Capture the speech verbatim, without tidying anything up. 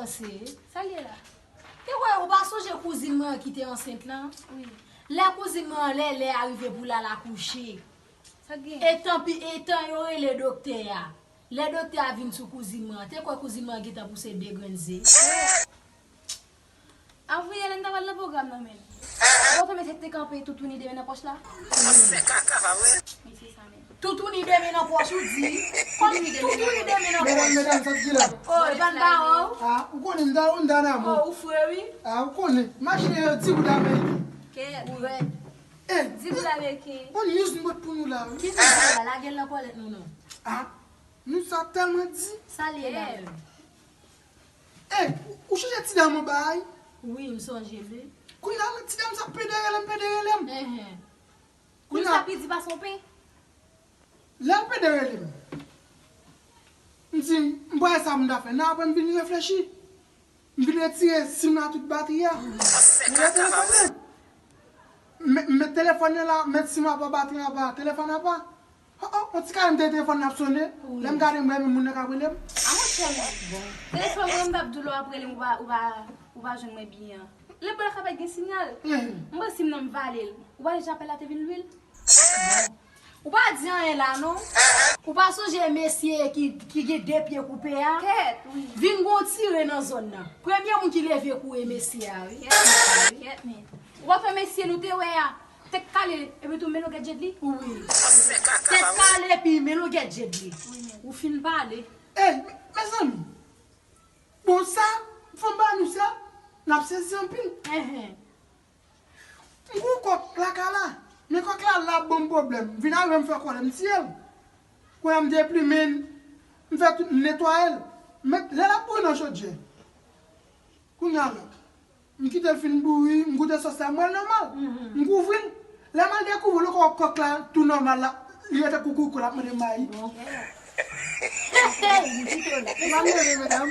Sa l ye la? Te kwè ou pa sonje kouzin mwen an ki te ansent lan? Wi. Lè kouzin mwen an lè lè a rive pou l al akouche. Sa k gen? Etan pi etan yo rele doktè a. Lè doktè a vin sou kouzin mwen an, te kwè kouzin mwen an gentan pouse de grenn ze. Avwe, Ellen ta pral nan pwogram nan, men. Ou pa fè mesye te kanpe toutouni de men nan pòch la? Wi. Mesye sa, men. Toutouni de men nan pòch ou di? Kòm toutouni de men nan pòch. Medam, medam, sa k di la? Oh, e pa n ba w. Ah, ou konnen m ta, m ta nan mò. Oh, ou fre, wi. Ah, ou konnen. Mache yo di goud ameriken. Kèt. Ou rèd. Eh, di goud ameriken. On news m pot pou nou la, wi. Ki news la? Lage l nan kòlèt nou, non. Ah, nou sa tèlman di. Sa l ye la? Eh, ou, ou sonje ti dam ou bay? Wi, m sonje l, wi. Kounye a, ti dam sa pede rele m, pede rele m. Enhen. Kounye a, sa pi di pase yon pen. Lè l pede rele m, m di, m pa wè sa pou m ta fè. Nan apre, m vin reflechi. M vin retire sim nan tout batri a. M retire telefòn nan. M met telefòn nan la, met sim apa, batri apa, telefòn apa. Oh, oh, on ti kare m te telefòn nan ap sone. Wi. Lè m gade, m wè menm moun nan k ap rele m. A monchè, men. Bon. Telefòn mwen, m p ap di w lè w ap rele m, ou pa, ou pa, ou pa jwenn mwen byen an. Lè bò la ka pa gen sinyal. Mhm. M pran sim nan, m vale l. Ou pa wè jan apèl la te vin lwil? Bon. Ou pa di anyen la, non. Ou pa sonje mesye ki, ki gen de pye koupe a? Kèt, wi. Vin gon tire nan zòn nan. Premye moun ki leve kouri e mesye a, wi. Kèt, men. Ou pa fè mesye nou te wè a. Tèt kale, epi tou men longèt je li. Wi. Tèt kale, epi men longèt je li. Wi, men. Ou fin pale. Ey, mezanmi. Bon, sa, fò m ba nou sa, n ap sezi anpil. Enhen. M gon kòk lakay la, men kòk la la ban m pwoblèm. M vin arive, m fè kòlè, m tiye l. Kounye a m deplimen l, m fè tout, m netwaye l. Men lè l ap bouri nan chodyè, kounye a la, m kite l fin bouri, m goute sòs la, m wè l nòmal. Mhm. M kouvri l. Lè m al dekouvri l ankò, kòk la tou nòmal la, li rete koukoukou, l ap mande m mayi. Bon. M ap leve, medam.